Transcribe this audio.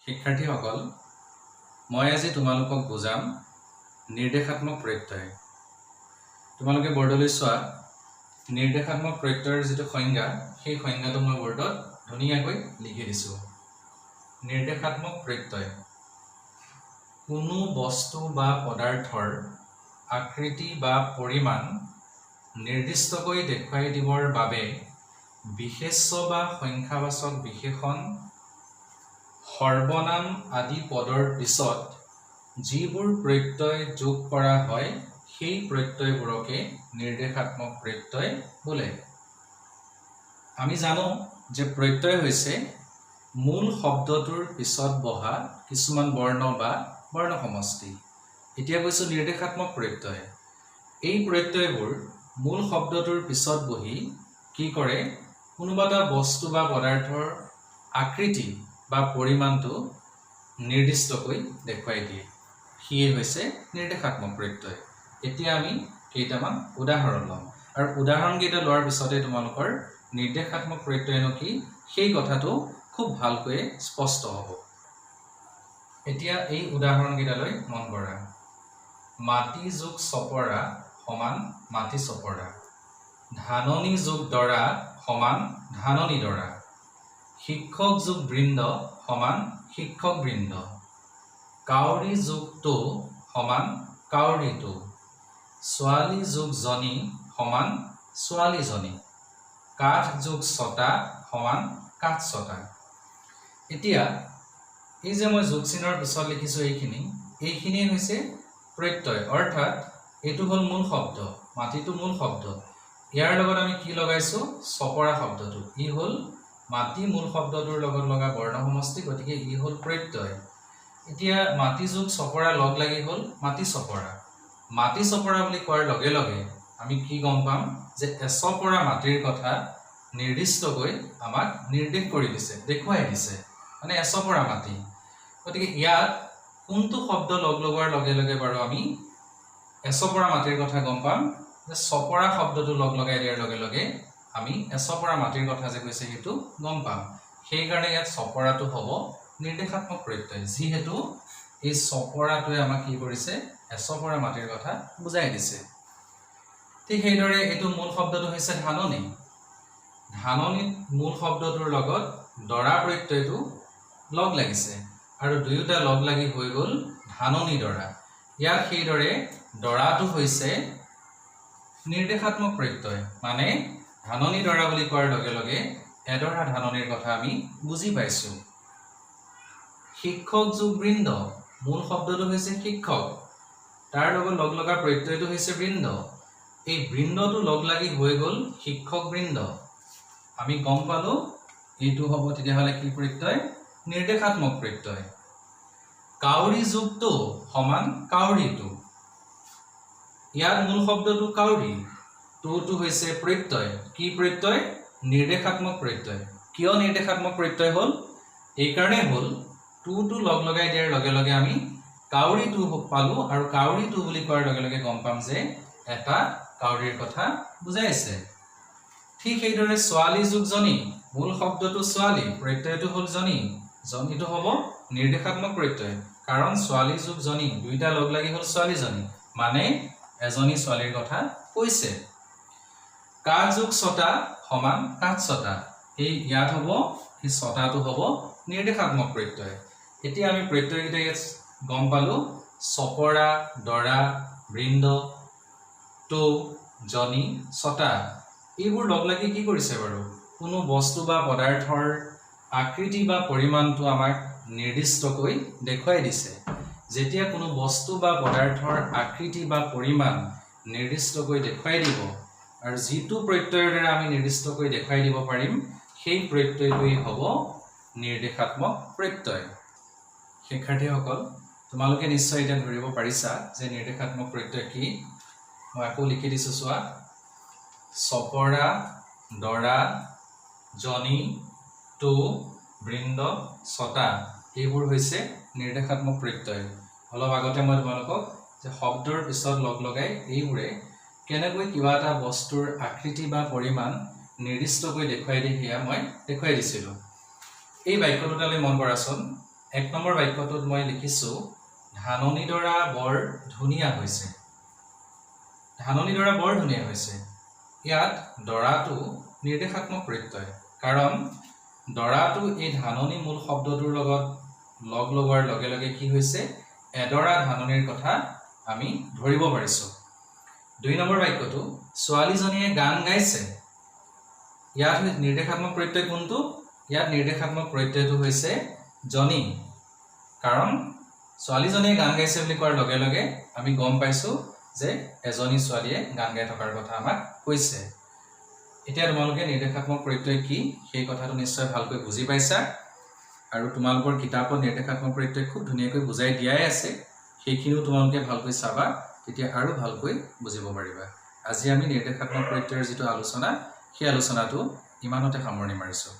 শিক্ষাৰ্থীসকল, মই আজি তোমালোকক বুজাম নিৰ্দেশাত্মক প্ৰত্যয়। তোমালোকে বৰ্ডলৈ চোৱা। নিৰ্দেশাত্মক প্ৰত্যয়ৰ যিটো সংজ্ঞা, সেই সংজ্ঞাটো মই বৰ্ডত ধুনীয়াকৈ লিখি দিছোঁ। নিৰ্দেশাত্মক প্ৰত্যয়: কোনো বস্তু বা পদাৰ্থৰ আকৃতি বা পৰিমাণ নিৰ্দিষ্টকৈ দেখুৱাই দিবৰ বাবে বিশেষ্য বা সংখ্যাবাচক বিশেষণ, সৰ্বনাম আদি পদৰ পিছত যিবোৰ প্ৰত্যয় যোগ কৰা হয়, সেই প্ৰত্যয়বোৰকে নিৰ্দেশাত্মক প্ৰত্যয় বোলে। আমি জানো যে প্ৰত্যয় হৈছে মূল শব্দটোৰ পিছত বহা কিছুমান বৰ্ণ বা বৰ্ণ সমষ্টি। এতিয়া কৈছোঁ নিৰ্দেশাত্মক প্ৰত্যয়। এই প্ৰত্যয়বোৰ মূল শব্দটোৰ পিছত বহি কি কৰে? কোনোবা এটা বস্তু বা পদাৰ্থৰ আকৃতি বা পৰিমাণটো নিৰ্দিষ্টকৈ দেখুৱাই দিয়ে। সিয়ে হৈছে নিৰ্দেশাত্মক প্ৰত্যয়। এতিয়া আমি কেইটামান উদাহৰণ ল'ম আৰু উদাহৰণকেইটা লোৱাৰ পিছতে তোমালোকৰ নিৰ্দেশাত্মক প্ৰত্যয়নো কি, সেই কথাটো খুব ভালকৈয়ে স্পষ্ট হ'ব। এতিয়া এই উদাহৰণকেইটালৈ মন কৰা। মাটি যোগ চপৰা সমান মাটি চপৰা। ধাননি যোগ দৰা সমান ধাননি দৰা। শিক্ষক যোগ বৃন্দ সমান শিক্ষক বৃন্দ। কাউৰী যোগ টো সমান কাউৰীটো। ছোৱালী যোগ জনী সমান ছোৱালীজনী। কাঠ যোগ ছটা সমান কাঠ ছটা। এতিয়া এই যে মই যোগ চিহ্নৰ পিছত লিখিছোঁ এইখিনি, এইখিনিয়ে হৈছে প্ৰত্যয়। অৰ্থাৎ এইটো হ'ল মূল শব্দ, মাটিটো মূল শব্দ। ইয়াৰ লগত আমি কি লগাইছোঁ? চপৰা শব্দটো। ই হ'ল মাটি মূল শব্দটোৰ লগত লগা বৰ্ণ সমষ্টি, গতিকে ই হ'ল প্ৰত্যয়। এতিয়া মাটি যোগ চপৰা লগ লাগি হ'ল মাটি চপৰা। মাটি চপৰা বুলি কোৱাৰ লগে লগে আমি কি গম পাম যে এচপৰা মাটিৰ কথা নিৰ্দিষ্টকৈ আমাক নিৰ্দেশ কৰি দিছে, দেখুৱাই দিছে, মানে এচপৰা মাটি। গতিকে ইয়াত কোনটো শব্দ লগ লগোৱাৰ লগে লগে বাৰু আমি এচপৰা মাটিৰ কথা গম পাম? যে চপৰা শব্দটো লগ লগাই দিয়াৰ লগে লগে আমি এচপৰা মাটিৰ কথা যে কৈছে, সেইটো গম পাম। সেইকাৰণে ইয়াত চপৰাটো হ'ব নিৰ্দেশাত্মক প্ৰত্যয়, যিহেতু এই চপৰাটোৱে আমাক কি কৰিছে? এচপৰা মাটিৰ কথা বুজাই দিছে। ঠিক সেইদৰে এইটো মূল শব্দটো হৈছে ধাননি। ধাননিত মূল শব্দটোৰ লগত দৰা প্ৰত্যয়টো লগ লাগিছে আৰু দুয়োটা লগ লাগি হৈ গ'ল ধাননি দৰা। ইয়াত সেইদৰে দৰাটো হৈছে নিৰ্দেশাত্মক প্ৰত্যয়, মানে ধাননি দৰা বুলি কোৱাৰ লগে লগে এডৰা ধাননিৰ কথা আমি বুজি পাইছোঁ। শিক্ষক যোগ বৃন্দ, মূল শব্দটো হৈছে শিক্ষক, তাৰ লগত লগ লগা প্ৰত্যয়টো হৈছে বৃন্দ। এই বৃন্দটো লগ লাগি হৈ গ'ল শিক্ষক বৃন্দ। আমি গম পালো এইটো হ'ব তেতিয়াহ'লে কি প্ৰত্যয়? নিৰ্দেশাত্মক প্ৰত্যয়। কাউৰী যোগটো সমান কাউৰীটো। ইয়াত মূল শব্দটো কাউৰী, টোটো হৈছে প্ৰত্যয়। কি প্ৰত্যয়? নিৰ্দেশাত্মক প্ৰত্যয়। কিয় নিৰ্দেশাত্মক প্ৰত্যয় হ'ল? এইকাৰণেই হ'ল, টুটো লগ লগাই দিয়াৰ লগে লগে আমি কাউৰীটো পালো আৰু কাউৰীটো বুলি কোৱাৰ লগে লগে গম পাম যে এটা কাউৰীৰ কথা বুজাইছে। ঠিক সেইদৰে ছোৱালী যোগ জনী, মূল শব্দটো ছোৱালী, প্ৰত্যয়টো হ'ল জনী। জনীটো হ'ব নিৰ্দেশাত্মক প্ৰত্যয়, কাৰণ ছোৱালী যোগ জনী দুইটা লগ লাগি হ'ল ছোৱালীজনী, মানে এজনী ছোৱালীৰ কথা কৈছে। কাঠ যোগ ছটা সমান কাঠ ছটা। এই ইয়াত হ'ব, এই ছটাটো হ'ব নিৰ্দেশাত্মক প্ৰত্যয়। এতিয়া আমি প্ৰত্যয়কেইটা ইয়াত গম পালো: চপৰা, দৰা, বৃন্দ, টো, জনী, ছটা। এইবোৰ লগ লাগি কি কৰিছে বাৰু? কোনো বস্তু বা পদাৰ্থৰ আকৃতি বা পৰিমাণটো আমাক নিৰ্দিষ্টকৈ দেখুৱাই দিছে। যেতিয়া কোনো বস্তু বা পদাৰ্থৰ আকৃতি বা পৰিমাণ নিৰ্দিষ্টকৈ দেখুৱাই দিব আৰু যিটো প্ৰত্যয়ৰ দ্বাৰা আমি নিৰ্দিষ্টকৈ দেখুৱাই দিব পাৰিম, সেই প্ৰত্যয়টোৱেই হ'ব নিৰ্দেশাত্মক প্ৰত্যয়। শিক্ষাৰ্থীসকল, তোমালোকে নিশ্চয় এতিয়া ধৰিব পাৰিছা যে নিৰ্দেশাত্মক প্ৰত্যয় কি। মই আকৌ লিখি দিছোঁ, চোৱা: চপৰা, দৰা, জনী, টো, বৃন্দ, ছটা, এইবোৰ হৈছে নিৰ্দেশাত্মক প্ৰত্যয়। অলপ আগতে মই তোমালোকক যে শব্দৰ পিছত লগ লগাই এইবোৰে কেনেকৈ কিবা এটা বস্তুৰ আকৃতি বা পৰিমাণ নিৰ্দিষ্টকৈ দেখুৱাই দিয়ে, সেয়া মই দেখুৱাই দিছিলোঁ। এই বাক্য দুটালৈ মন কৰাচোন। 1 নম্বৰ বাক্যটোত মই লিখিছোঁ, "ধাননিডৰা বৰ ধুনীয়া হৈছে।" ধাননিডৰা বৰ ধুনীয়া হৈছে। ইয়াত ডৰাটো নিৰ্দেশাত্মক প্ৰত্যয়, কাৰণ ডৰাটো এই ধাননি মূল শব্দটোৰ লগত লগ লগোৱাৰ লগে লগে কি হৈছে? এডৰা ধাননিৰ কথা আমি ধৰিব পাৰিছোঁ। 2 নম্বৰ বাক্যটো, "ছোৱালীজনীয়ে গান গাইছে।" ইয়াত নিৰ্দেশাত্মক প্ৰত্যয় কোনটো? ইয়াত নিৰ্দেশাত্মক প্ৰত্যয়টো হৈছে জনী, কাৰণ ছোৱালীজনীয়ে গান গাইছে বুলি কোৱাৰ লগে লগে আমি গম পাইছোঁ যে এজনী ছোৱালীয়ে গান গাই থকাৰ কথা আমাক কৈছে। এতিয়া তোমালোকে নিৰ্দেশাত্মক প্ৰত্যয় কি, সেই কথাটো নিশ্চয় ভালকৈ বুজি পাইছা আৰু তোমালোকৰ কিতাপত নিৰ্দেশাত্মক প্ৰত্যয় খুব ধুনীয়াকৈ বুজাই দিয়াই আছে। সেইখিনিও তোমালোকে ভালকৈ চাবা, তেতিয়া আৰু ভালকৈ বুজিব পাৰিবা। আজি আমি নিৰ্দেশাত্মক প্ৰত্যয়ৰ যিটো আলোচনা, সেই আলোচনাটো ইমানতে সামৰণি মাৰিছোঁ।